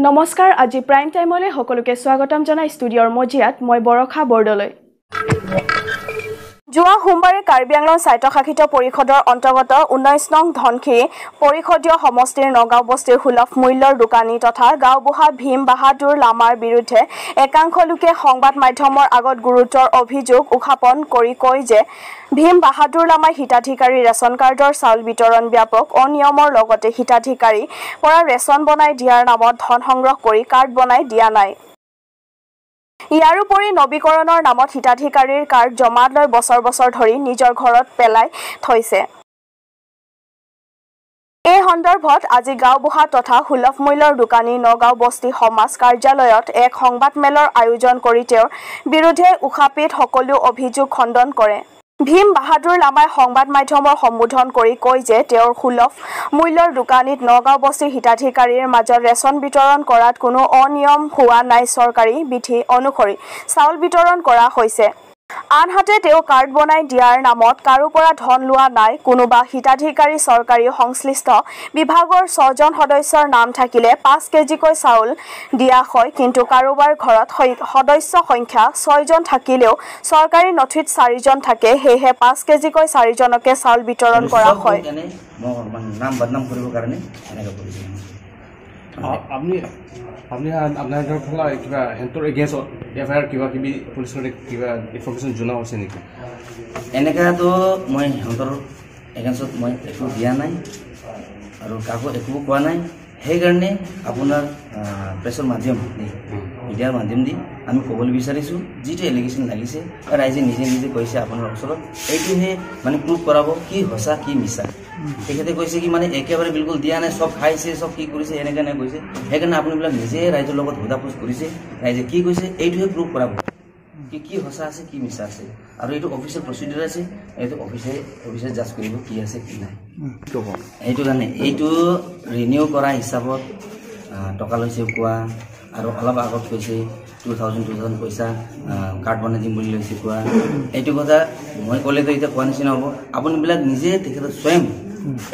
নমস্কাৰ, আজি প্ৰাইম টাইমলৈ সকলোকে স্বাগতম জনাই ষ্টুডিঅ'ৰ মজিয়াত মই বৰষা বৰদলৈ। যোৱা সোমবাৰে কাৰ্বি আংলং স্বায়ত্তশাসিত পৰিষদৰ অন্তৰ্গত 19 নং ধনশিৰি পৰিষদীয় সমষ্টিৰ নগাঁও বস্তিৰ সুলভ মূল্যৰ দোকানী তথা গাঁওবুঢ়া ভীম বাহাদুৰ লামাৰ বিৰুদ্ধে একাংশ লোকে সংবাদ মাধ্যমৰ আগত গুৰুতৰ অভিযোগ উত্থাপন কৰি কয় যে ভীম বাহাদুৰ লামাই হিতাধিকাৰী ৰেচন কাৰ্ডৰ চাউল বিতৰণ ব্যাপক অনিয়মৰ লগতে হিতাধিকাৰী পৰা ৰেচন বনাই দিয়াৰ নামত ধন সংগ্ৰহ কৰি কাৰ্ড বনাই দিয়া নাই। ইয়াৰোপৰি নবীকৰণৰ নামত হিতাধিকাৰীৰ কাৰ্ড জমা লৈ বছৰ বছৰ ধৰি নিজৰ ঘৰত পেলাই থৈছে। এই সন্দৰ্ভত আজি গাঁওবুঢ়া তথা সুলভ মূল্যৰ দোকানী নগাঁও বস্তি সমাজ কাৰ্যালয়ত এক সংবাদমেলৰ আয়োজন কৰি তেওঁৰ বিৰুদ্ধে উত্থাপিত সকলো অভিযোগ খণ্ডন কৰে। ভীম বাহাদুৰ লামাই সংবাদ মাধ্যমৰ সম্বোধন কৰি কয় যে তেওঁৰ সুলভ মূল্যৰ দোকানীত নগাঁও বস্তিৰ হিতাধিকাৰীৰ মাজত ৰেচন বিতৰণ কৰাত কোনো অনিয়ম হোৱা নাই, চৰকাৰী বিধি অনুসৰি চাউল বিতৰণ কৰা হৈছে। আনহাতে তেওঁ কাৰ্ড বনাই দিয়াৰ নামত কাৰো পৰা ধন লোৱা নাই। কোনোবা হিতাধিকাৰী চৰকাৰী সংশ্লিষ্ট বিভাগৰ 6জন সদস্যৰ নাম থাকিলে 5 কেজিকৈ চাউল দিয়া হয়, কিন্তু কাৰোবাৰ ঘৰত সদস্য সংখ্যা 6জন থাকিলেও চৰকাৰী নথিত 4জন থাকে, সেয়েহে 5 কেজিকৈ 4জনকে চাউল বিতৰণ কৰা হয়। আপুনি আপোনাৰ ফালে কিবা সিহঁতৰ এগেইনষ্টত এফ I R কিবা কিবি পুলিচৰ কিবা ইনফৰ্মেশ্যন জনোৱা হৈছে নেকি? এনেকুৱাতো মই সিহঁতৰ এগেইনষ্টত মই একো দিয়া নাই আৰু কাকো একো কোৱা নাই। সেইকাৰণে আপোনাৰ প্ৰেছৰ মাধ্যম দি, মিডিয়াৰ মাধ্যম দি আমি ক'বলৈ বিচাৰিছোঁ, যিটো এলিগেশ্যন লাগিছে ৰাইজে নিজে নিজে কৈছে আপোনাৰ ওচৰত, এইটোহে মানে প্ৰুভ কৰাব কি সঁচা কি মিছা। তেখেতে কৈছে কি মানে একেবাৰে বিলকুল দিয়া নাই, চব খাইছে, চব কি কৰিছে এনেকৈ এনেকৈ কৈছে। সেইকাৰণে আপোনাবিলাক নিজে ৰাইজৰ লগত সোধা পোছ কৰিছে, ৰাইজে কি কৈছে এইটোহে প্ৰুভ কৰাব কি কি সঁচা আছে কি মিছা আছে। আৰু এইটো অফিচিয়েল প্ৰচিডিউৰ আছে, এইটো অফিচে জাজ কৰিব কি আছে কি নাই। সেইটো কাৰণে এইটো ৰিনিউ কৰা হিচাপত টকা লৈছে কোৱা, আৰু অলপ আগত কৈছে 2000 পইচা কাৰ্ড বনাই দিম বুলি লৈছে কোৱা। এইটো কথা মই ক'লেতো এতিয়া কোৱা নিচিনা হ'ব। আপুনিবিলাক নিজে তেখেতৰ স্বয়ং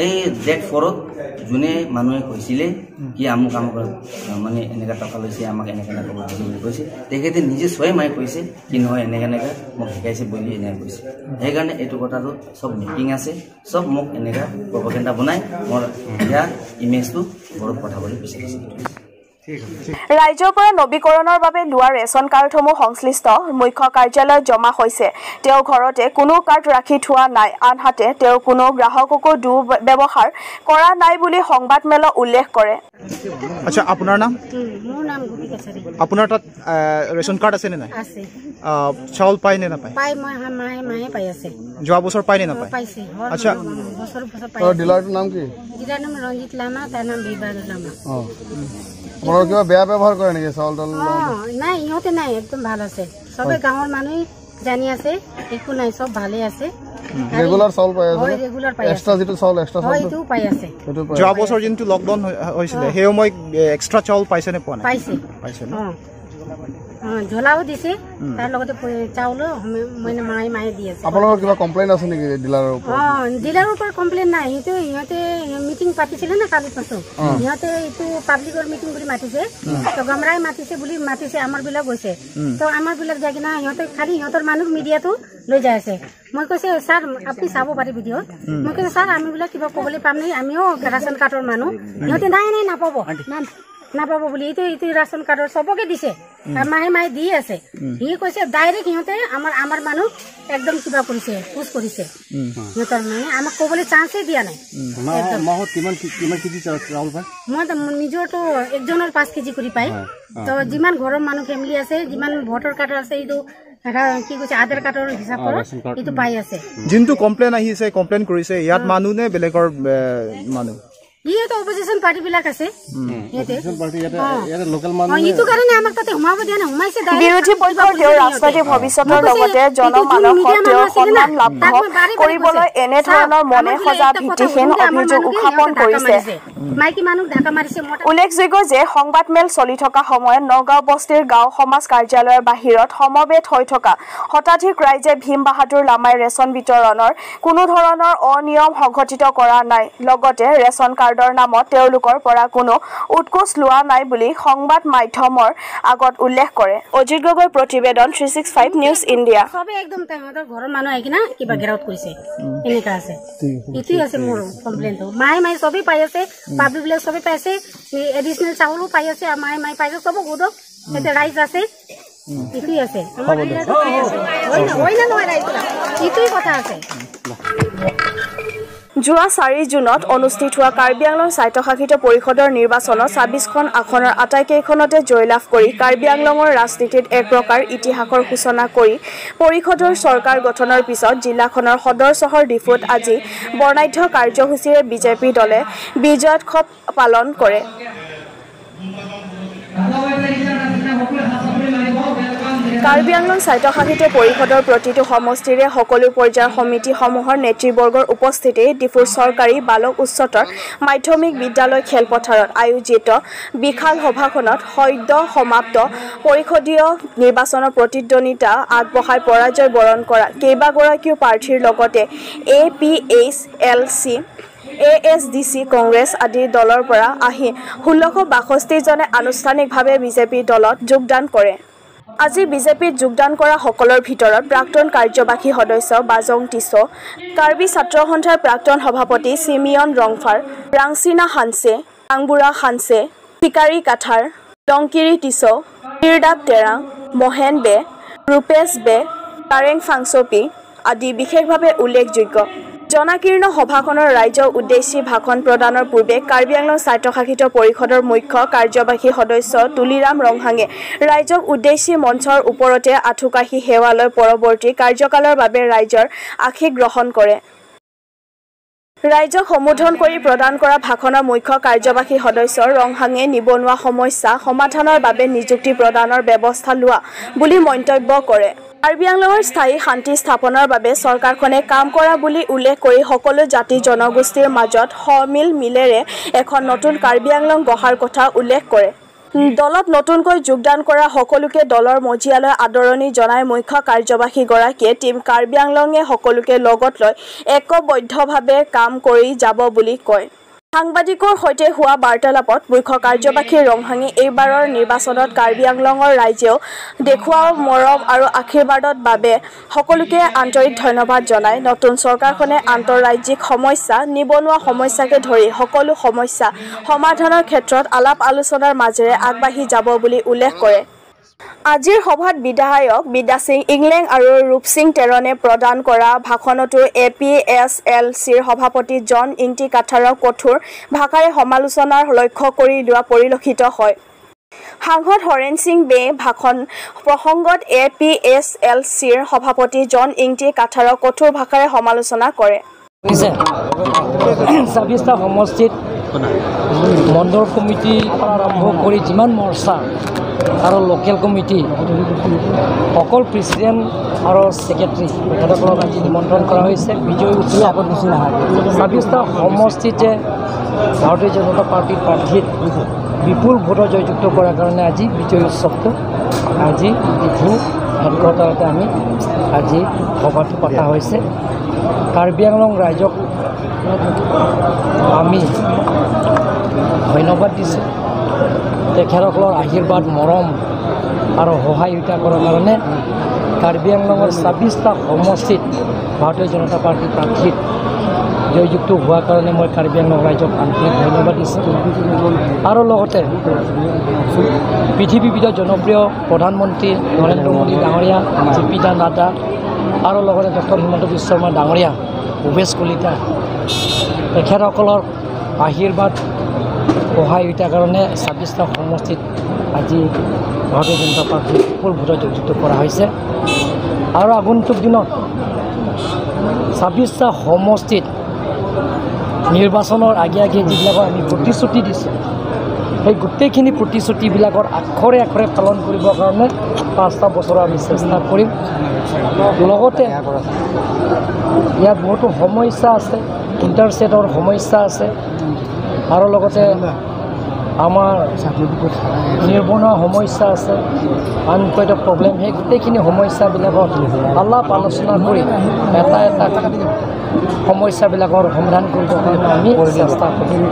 এই ডেট 4ত যোনে মানুহে কৈছিলে কি আমুক আমুক মানে এনেকুৱা টকা লৈছে, আমাক এনেকৈ এনেকৈ দিছে বুলি কৈছে, তেখেতে নিজে স্বয়ং আহি কৈছে কি নহয় এনেকৈ এনেকৈ মোক শিকাইছে বুলি এনেকৈ কৈছে। সেইকাৰণে এইটো কথাটো চব মেকিং আছে, চব মোক এনেকুৱা প্ৰপগেণ্ডা বনাই মোৰ ইয়াৰ ইমেজটো ঘৰত পঠাবলৈ বিচাৰিছে। ৰাইজৰ পৰা নবীকৰণৰ বাবে লোৱা ৰেচন কাৰ্ডসমূহ সংশ্লিষ্ট মুখ্য কাৰ্যালয়ত জমা হৈছে। তেওঁ ঘৰতে কোনো কাৰ্ড ৰাখি থোৱা নাই। আনহাতে তেওঁ কোনো গ্ৰাহককো দুৰ্ব্যৱহাৰ কৰা নাই বুলি সংবাদমেলত উল্লেখ কৰে। আচ্ছা, আপোনাৰ নাম? মোৰ নাম গোপী কছাৰী। আপোনাৰ তাত ৰেচন কাৰ্ড আছে নে নাই? আছে। চাউল পায় নে নাপায়? পাই, মই মাহে মাহে পাই আছে। যোৱা বছৰ পায় নে নাপায়? পাইছে। আচ্ছা, বছৰ বছৰ পাই। ডিলাৰটোৰ নাম কি? ডিলাৰ নাম ৰঞ্জিত লামা, তাৰ নাম বিবাদুৰ লামা। আপোনালোকৰ কিবা বেয়া ব্যৱহাৰ কৰে নেকি চাউল তাউল? নাই, ইহঁতে নাই, একদম ভাল আছে। চবে গাঁৱৰ মানুহে জানি আছে, একো নাই, চব ভালে আছে। ৰেগুলাৰ চাউল পাই আছে? ৰেগুলাৰ পাই আছে। এক্সট্ৰা যিটো চাউল, এক্সট্ৰা চাউল এইটোও পাই আছে। যোৱা বছৰ যোনটো লকডাউন হৈছিলে সেই সময় এক্সট্ৰা চাউল পাইছে নে পোৱা নাই? পাইছে। পাইছে ন? ঝোলাও দিছে, তাৰ লগতে চাউলো মানে মাহে মাহে দি আছে। আপোনালোকৰ কিবা কমপ্লেইন আছে নেকি ডিলাৰৰ ওপৰত? ডিলাৰৰ ওপৰত কমপ্লেইন নাই। সেইটো সিহঁতে মিটিং পাতিছিলে না কালি পাছত, সিহঁতে এইটো পাব্লিকৰ মিটিং বুলি মাতিছে, তো গমৰাই মাতিছে বুলি মাতিছে, আমাৰ বিলাক গৈছে। তো আমাৰ বিলাক যাই কিনা সিহঁতে খালি সিহঁতৰ মানুহ মিডিয়াটো লৈ যাই আছে। মই কৈছে ছাৰ আপুনি চাব পাৰে ভিডিঅ'ত। মই কৈছে ছাৰ আমি বিলাক কিবা ক'বলৈ পাম নেকি, আমিও ৰেচন কাৰ্ডৰ মানুহ। সিহঁতে নাই নাই নাপাব নাপাব বুলি এইটো এইটো ৰেচন কাৰ্ডৰ চবকে দিছে, মাহে মাহে দি আছে। সি কৈছে ডাইৰেক্ট সিহঁতে আমাৰ আমাৰ মানুহ একদম কিবা কৰিছে, পুছ কৰিছে। সিহঁতৰ মানে আমাক ক'বলৈ চান্সেই দিয়া নাই। মই নিজৰতো একজনৰ 5 কেজি কৰি পাই, তো যিমান ঘৰৰ মানুহ ফেমিলি আছে, যিমান ভোটাৰ কাৰ্ড আছে, এইটো কি কৈছে আধাৰ কাৰ্ডৰ হিচাপত এইটো পাই আছে। যোনটো কমপ্লেইন আহিছে, কমপ্লেইন কৰিছে ইয়াত মানুহ নে বেলেগৰ মানুহ? ইহঁতে অপজিশ্যন পাৰ্টি বিলাক আছে। এইটো কাৰণে আমাক তাতে সোমাব দিয়া নাই, সোমাইছে। বিৰোধী পক্ষৰ তেওঁৰ ৰাজনৈতিক ভৱিষ্যতৰ লগতে জনমানসত তেওঁৰ সন্মান লাভ কৰিবলৈ এনেধৰণৰ মনে সজা ভিত্তিহীন অভিযোগ উত্থাপন কৰিছে। উল্লেখযোগ্য যে সংবাদমেল চলি থকা সময়ত নগাঁও বস্তিৰ গাঁও সমাজ কাৰ্যালয়ৰ বাহিৰত সমবেত হৈ থকা শতাধিক ৰাইজে ভীম বাহাদুৰ লামাই ৰেচন বিতৰণৰ কোনো ধৰণৰ অনিয়ম সংঘটিত কৰা নাই, লগতে ৰেচন কাৰ্ড কাৰ্ডৰ নামত তেওঁলোকৰ পৰা কোনো উৎকোচ লোৱা নাই বুলি সংবাদ মাধ্যমৰ আগত উল্লেখ কৰে। অজিত গগৈৰ প্ৰতিবেদন 365 নিউজ ইণ্ডিয়া। সবে একদম তাহাঁতৰ ঘৰৰ মানুহ আহি কিনা কিবা ঘেৰাওত কৰিছে, এনেকা আছে। এইটোৱে আছে মোৰ কমপ্লেইনটো। মাহে মাহে চবেই পাই আছে, পাব্লিক বিলাক চবেই পাইছে, এডিচনেল চাউলো পাই আছে, মাহে মাহে পাইছে, চবক সোধক এতিয়া ৰাইজ আছে। এইটোৱে আছে আমাৰ, হয় না নহয় ৰাইজ, এইটোৱে কথা আছে। যোৱা 4 জুনত অনুষ্ঠিত হোৱা কাৰ্বি আংলং স্বায়ত্তশাসিত পৰিষদৰ নিৰ্বাচনত 26খন আসনৰ আটাইকেইখনতে জয়লাভ কৰি কাৰ্বি আংলঙৰ ৰাজনীতিত এক প্ৰকাৰ ইতিহাসৰ সূচনা কৰি পৰিষদৰ চৰকাৰ গঠনৰ পিছত জিলাখনৰ সদৰ চহৰ ডিফুত আজি বৰ্ণাঢ্য কাৰ্যসূচীৰে বিজেপি দলে বিজয়োৎসৱ পালন কৰে। কাৰ্বি আংলং স্বায়ত্তশাসিত পৰিষদৰ প্ৰতিটো সমষ্টিৰে সকলো পৰ্যায়ৰ সমিতিসমূহৰ নেতৃবৰ্গৰ উপস্থিতিত ডিফুৰ চৰকাৰী বালক উচ্চতৰ মাধ্যমিক বিদ্যালয় খেলপথাৰত আয়োজিত বিশাল সভাখনত সদ্য সমাপ্ত পৰিষদীয় নিৰ্বাচনৰ প্ৰতিদ্বন্দ্বিতা আগবঢ়াই পৰাজয় বৰণ কৰা কেইবাগৰাকীও প্ৰাৰ্থীৰ লগতে A P H L C, A S D C, Congress আদি দলৰ পৰা আহি 1662 জনে আনুষ্ঠানিকভাৱে বিজেপি দলত যোগদান কৰে। আজি বিজেপিত যোগদান কৰা সকলৰ ভিতৰত প্ৰাক্তন কাৰ্যবাহী সদস্য বাজং টিছ, কাৰ্বি ছাত্ৰ সন্থাৰ প্ৰাক্তন সভাপতি চিমিয়ন ৰংফাৰ, ৰাংচিনা হানছে, ৰাংবুৰা হানছে, শিকাৰী কাথাৰ, লংকিৰি টিছ, তিৰদাব তেৰাং, মহেন বে, ৰূপেশ বে, কাৰেং ফাংচপি আদি বিশেষভাৱে উল্লেখযোগ্য। জনাকীৰ্ণ সভাখনৰ ৰাইজক উদ্দেশ্যি ভাষণ প্ৰদানৰ পূৰ্বে কাৰ্বি আংলং স্বায়ত্তশাসিত পৰিষদৰ মুখ্য কাৰ্যবাহী সদস্য তুলিৰাম ৰংহাঙে ৰাইজক উদ্দেশ্যি মঞ্চৰ ওপৰতে আঁঠুকাঢ়ি সেৱা লৈ পৰৱৰ্তী কাৰ্যকালৰ বাবে ৰাইজৰ আশীষ গ্ৰহণ কৰে। ৰাইজক সম্বোধন কৰি প্ৰদান কৰা ভাষণৰ মুখ্য কাৰ্যবাহী সদস্য ৰংহাঙে নিবনুৱা সমস্যা সমাধানৰ বাবে নিযুক্তি প্ৰদানৰ ব্যৱস্থা লোৱা বুলি মন্তব্য কৰে। কাৰ্বি আংলঙৰ স্থায়ী শান্তি স্থাপনৰ বাবে চৰকাৰখনে কাম কৰা বুলি উল্লেখ কৰি সকলো জাতি জনগোষ্ঠীৰ মাজত সমিল মিলেৰে এখন নতুন কাৰ্বি আংলং গঢ়াৰ কথা উল্লেখ কৰে। দলত নতুনকৈ যোগদান কৰা সকলোকে দলৰ মজিয়ালৈ আদৰণি জনাই মুখ্য কাৰ্যবাহীগৰাকীয়ে টীম কাৰ্বি আংলঙে সকলোকে লগত লৈ ঐক্যবদ্ধভাৱে কাম কৰি যাব বুলি কয়। সাংবাদিকৰ সৈতে হোৱা বাৰ্তালাপত মুখ্য কাৰ্যবাহী ৰংহাঙে এইবাৰৰ নিৰ্বাচনত কাৰ্বি আংলঙৰ ৰাইজেও দেখুওৱা মৰম আৰু আশীৰ্বাদৰ বাবে সকলোকে আন্তৰিক ধন্যবাদ জনাই নতুন চৰকাৰখনে আন্তঃৰাজ্যিক সমস্যা, নিবনুৱা সমস্যাকে ধৰি সকলো সমস্যা সমাধানৰ ক্ষেত্ৰত আলাপ আলোচনাৰ মাজেৰে আগবাঢ়ি যাব বুলি উল্লেখ কৰে। আজিৰ সভাত বিধায়ক বিদ্যাসিং ইংলেং আৰু ৰূপসিং টেৰণে প্ৰদান কৰা ভাষণতো এ পি এছ এল চিৰ সভাপতি জন ইংটি কাথাৰক কঠোৰ ভাষাৰে সমালোচনাৰ লক্ষ্য কৰি লোৱা পৰিলক্ষিত হয়। সাংসদ হৰেণ সিং বে ভাষণ প্ৰসংগত এ পি এছ এল চিৰ সভাপতি জন ইংটি কাথাৰক কঠোৰ ভাষাৰে সমালোচনা কৰে। 26টা সমষ্টিত মণ্ডল কমিটিৰ পৰা আৰম্ভ কৰি যিমান মৰ্চা আৰু লোকেল কমিটি অকল প্ৰেচিডেণ্ট আৰু ছেক্ৰেটাৰী তেখেতসকলক আজি নিমন্ত্ৰণ কৰা হৈছে। বিজয় উৎসৱ 26টা সমষ্টিতে ভাৰতীয় জনতা পাৰ্টীৰ প্ৰাৰ্থীত বিপুল ভোটৰ জয়যুক্ত কৰাৰ কাৰণে আজি বিজয় উৎসৱটো আজি ডিফু হেডকোৱাৰ্টাৰতে আমি আজি সভাটো পতা হৈছে। কাৰ্বি আংলং ৰাইজক আমি ধন্যবাদ দিছোঁ। তেখেতসকলৰ আশীৰ্বাদ, মৰম আৰু সহায়তা কৰাৰ কাৰণে কাৰ্বি আংলঙৰ 26টা সমষ্টিত ভাৰতীয় জনতা পাৰ্টীৰ প্ৰাৰ্থীত জয়যুক্ত হোৱাৰ কাৰণে মই কাৰ্বি আংলং ৰাইজক আন্তৰিক ধন্যবাদ দিছোঁ। আৰু লগতে পৃথিৱীৰ ভিতৰত জনপ্ৰিয় প্ৰধানমন্ত্ৰী নৰেন্দ্ৰ মোদী ডাঙৰীয়া, জে পি নাড্ডা আৰু লগতে ডক্টৰ হিমন্ত বিশ্ব শৰ্মা ডাঙৰীয়া, ভূপেশ কলিতা, তেখেতসকলৰ আশীৰ্বাদ সহায়তাৰ কাৰণে 26টা সমষ্টিত আজি ভাৰতীয় জনতা পাৰ্টীৰ বিপুল ভোটত জয়যুক্ত কৰা হৈছে। আৰু আগন্তুক দিনত 26টা সমষ্টিত নিৰ্বাচনৰ আগে আগে যিবিলাকৰ আমি প্ৰতিশ্ৰুতি দিছোঁ, সেই গোটেইখিনি প্ৰতিশ্ৰুতিবিলাকৰ আখৰে আখৰে পালন কৰিবৰ কাৰণে 5টা বছৰৰ আমি চেষ্টা কৰিম। লগতে ইয়াত বহুতো সমস্যা আছে, ইণ্টাৰষ্টেটৰ সমস্যা আছে আৰু লগতে আমাৰ নিবনুৱা সমস্যা আছে, আনএমপ্লয়ড প্ৰব্লেম, সেই গোটেইখিনি সমস্যাবিলাকত আলাপ আলোচনা কৰি এটা এটা সমস্যাবিলাকৰ সমাধান কৰিবৰ কাৰণে আমি চেষ্টা কৰিম।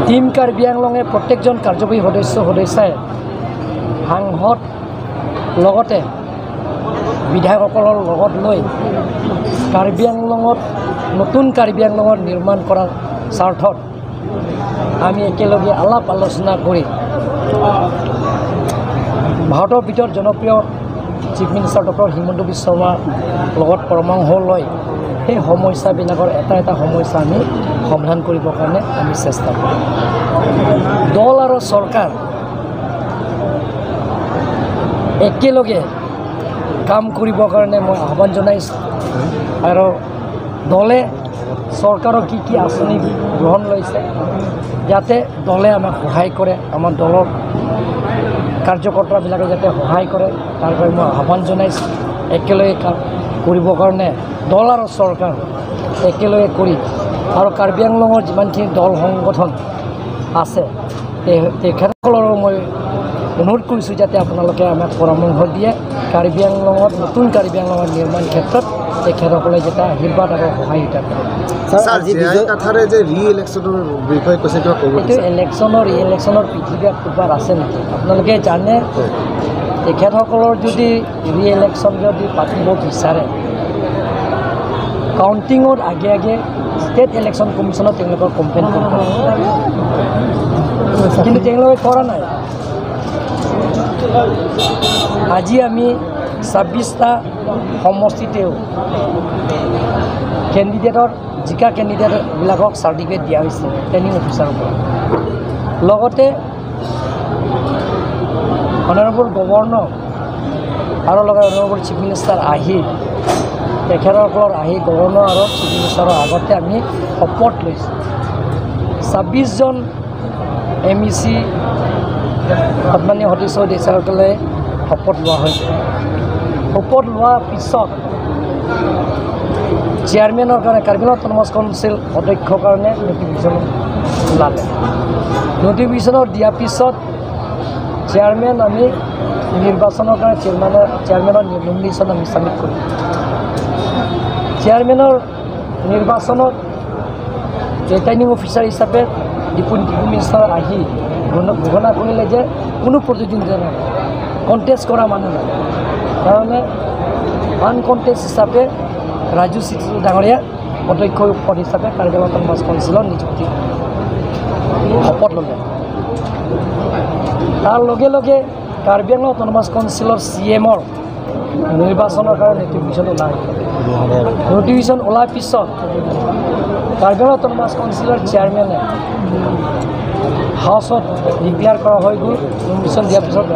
টীম কাৰ্বি আংলঙে প্ৰত্যেকজন কাৰ্যবাহী সদস্য সদস্যাই সাংসদ লগতে বিধায়কসকলৰ লগত লৈ কাৰ্বি আংলঙত নতুন কাৰ্বি আংলঙৰ নিৰ্মাণ কৰাৰ স্বাৰ্থত আমি একেলগে আলাপ আলোচনা কৰি ভাৰতৰ ভিতৰত জনপ্ৰিয় chief minister doctor Himanta Biswa শৰ্মাৰ লগত পৰামৰ্শ লৈ সেই সমস্যাবিলাকৰ এটা এটা সমস্যা আমি সমাধান কৰিবৰ কাৰণে আমি চেষ্টা কৰিম। দল আৰু চৰকাৰ একেলগে কাম কৰিবৰ কাৰণে মই আহ্বান জনাইছোঁ আৰু দলে চৰকাৰৰ কি কি আঁচনি গ্ৰহণ লৈছে যাতে দলে আমাক সহায় কৰে, আমাৰ দলৰ কাৰ্যকৰ্তাবিলাকে যাতে সহায় কৰে তাৰ বাবে মই আহ্বান জনাইছোঁ। একেলগে কাম কৰিবৰ কাৰণে দল আৰু চৰকাৰ একেলগে কৰি আৰু কাৰ্বি আংলঙৰ যিমানখিনি দল সংগঠন আছে তেখেতসকলৰো মই অনুৰোধ কৰিছোঁ যাতে আপোনালোকে আমাক পৰামৰ্শ দিয়ে কাৰ্বি আংলঙত নতুন কাৰ্বি আংলঙৰ নিৰ্মাণ ক্ষেত্ৰত তেখেতসকলে যাতে আশীৰ্বাদ আৰু সহায়তা কৰে। এইটো ইলেকশ্যনৰ ৰি ইলেকশ্যনৰ পৃথিৱীত ক'ৰবাত আছে নেকি আপোনালোকে জানে? তেখেতসকলৰ যদি ৰি ইলেকশ্যন যদি পাতিব বিচাৰে কাউণ্টিঙৰ আগে আগে ষ্টেট ইলেকশ্যন কমিশ্যনত তেওঁলোকৰ কমপ্লেইন কৰিব, কিন্তু তেওঁলোকে কৰা নাই। আজি আমি 26টা সমষ্টিতেও কেণ্ডিডেটৰ জিকা কেণ্ডিডেটবিলাকক চাৰ্টিফিকেট দিয়া হৈছে ট্ৰেইনিং অফিচাৰৰ পৰা, লগতে অনাৰেবল গভৰ্ণৰ আৰু লগতে অনাৰেবল চিফ মিনিষ্টাৰ আহি তেখেতসকলৰ আহি গভৰ্ণৰ আৰু চিফ মিনিষ্টাৰৰ আগতে আমি শপত লৈছোঁ। 26জন MEC সন্মানীয় সদস্য সদস্যসকলে শপত লোৱা হৈছে। শপত লোৱাৰ পিছত চেয়াৰমেনৰ কাৰণে কাৰ্বি আংলং অট'নমাছ কাউন্সিল অধ্যক্ষৰ কাৰণে নটিফিকেশ্যন ওলালে। নটিফিকেশ্যনত দিয়াৰ পিছত চেয়াৰমেন আমি নিৰ্বাচনৰ কাৰণে চেয়াৰমেনৰ নমিনেশ্যন আমি ছাবমিট কৰিম। চেয়াৰমেনৰ নিৰ্বাচনত ৰিটাৰ্ণিং অফিচাৰ হিচাপে ডিপুটি মিনিষ্টাৰ আহি ঘোষণা কৰিলে যে কোনো প্ৰতিদ্বন্দ্বিতা নাই, কণ্টেষ্ট কৰা মানুহ নাই, কাৰণে আনকণ্টেষ্ট হিচাপে ৰাজু চিত্ৰু ডাঙৰীয়া অধ্যক্ষ পদ হিচাপে কাৰ্বি আংলং অট'নমাছ কাউন্সিলৰ নিযুক্তি শপত ল'লে। তাৰ লগে লগে কাৰ্বি আংলং অট'নমাছ কাউন্সিলৰ CMৰ নিৰ্বাচনৰ কাৰণে নটিফিকেশ্যন ওলাই। নটিফিকেশ্যন ওলোৱাৰ পিছত কাৰ্বি আংলং অট'নমাছ কাউন্সিলৰ চেয়াৰমেনে হাউচত ডিক্লেয়াৰ কৰা হৈ গ'ল, নমিনেশ্যন দিয়াৰ পিছত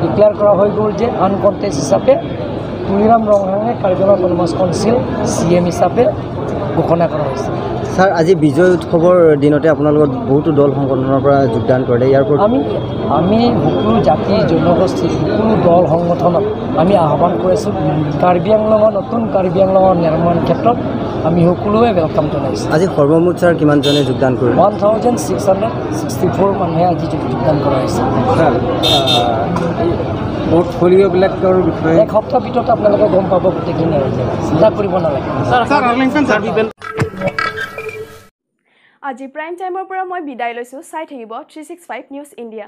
ডিক্লেয়াৰ কৰা হৈ গ'ল যে আনকণ্টেষ্ট হিচাপে Tuliram ৰংহাঙে Karbi Anglong autonomous council CM হিচাপে ঘোষণা কৰা হৈছে। ছাৰ, আজি বিজয় উৎসৱৰ দিনতে আপোনালোকৰ বহুতো দল সংগঠনৰ পৰা যোগদান কৰিলে, ইয়াৰ ওপৰত আমি সকলো জাতি জনগোষ্ঠী সকলো দল সংগঠনক আমি আহ্বান কৰিছোঁ কাৰ্বি আংলঙৰ নতুন কাৰ্বি আংলঙৰ নিৰ্মাণ ক্ষেত্ৰত আমি সকলোৱে welcome জনাইছোঁ। আজি সৰ্বমুঠ ছাৰ কিমানজনে যোগদান কৰিলে? 1664 মানুহে আজি যোগদান কৰা হৈছে। পৰ্টফলিঅ'বিলাকৰ বিষয়ে এক সপ্তাহৰ ভিতৰত আপোনালোকে গম পাব গোটেইখিনি, চিন্তা কৰিব নালাগে। আজি প্ৰাইম টাইমৰ পৰা মই বিদায় লৈছোঁ। চাই থাকিব 365 নিউজ ইণ্ডিয়া।